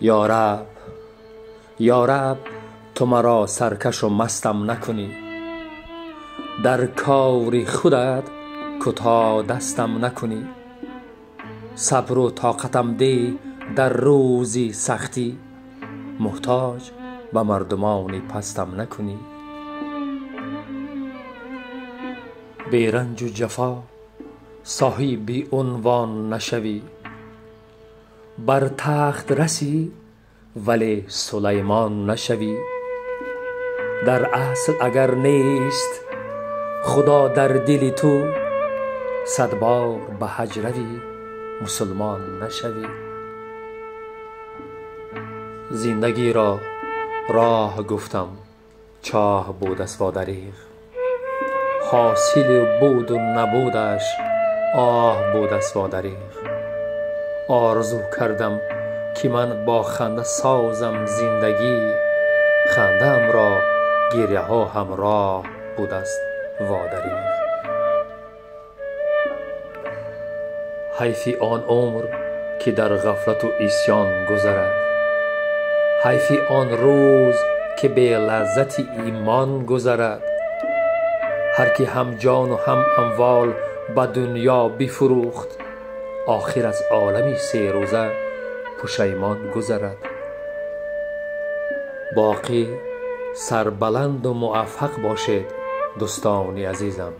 Ё Раб, ё Раб, ту маро саркашу мастам накунӣ, дар кори худат кӯтоҳ дастам накунӣ. Сабру тоқатам деҳ дар рӯзи сахтӣ, муҳтоҷ ба мардумони пастам накунӣ. Беранҷу ҷафо соҳиби унвон нашавӣ, бар тахт расӣ вале Сулаймон нашавӣ. Дар асл агар нест Худо дар дили ту, сад бор ба ҳаҷ равӣ мусулмон нашавӣ. Зиндагиро роҳ гуфтам чоҳ будаст водариғ, ҳосили буду набудаш оҳ будаст водариғ. Орзу кардам ки ман бо ханда созам зиндагӣ, хандаамро гирьяҳо ҳамроҳ будаст водариғ. Ҳайфи он умр ки дар ғафлату исьён гузарад, ҳайфи он рӯз ки белаззати имон гузарад. Ҳар ки ҳам ҷону ҳам амвол ба дунё бифурӯхт, охир аз олами серӯза пушаймон гузарад. Боқӣ сарбаланду муваффақ бошед, дӯстони азизам.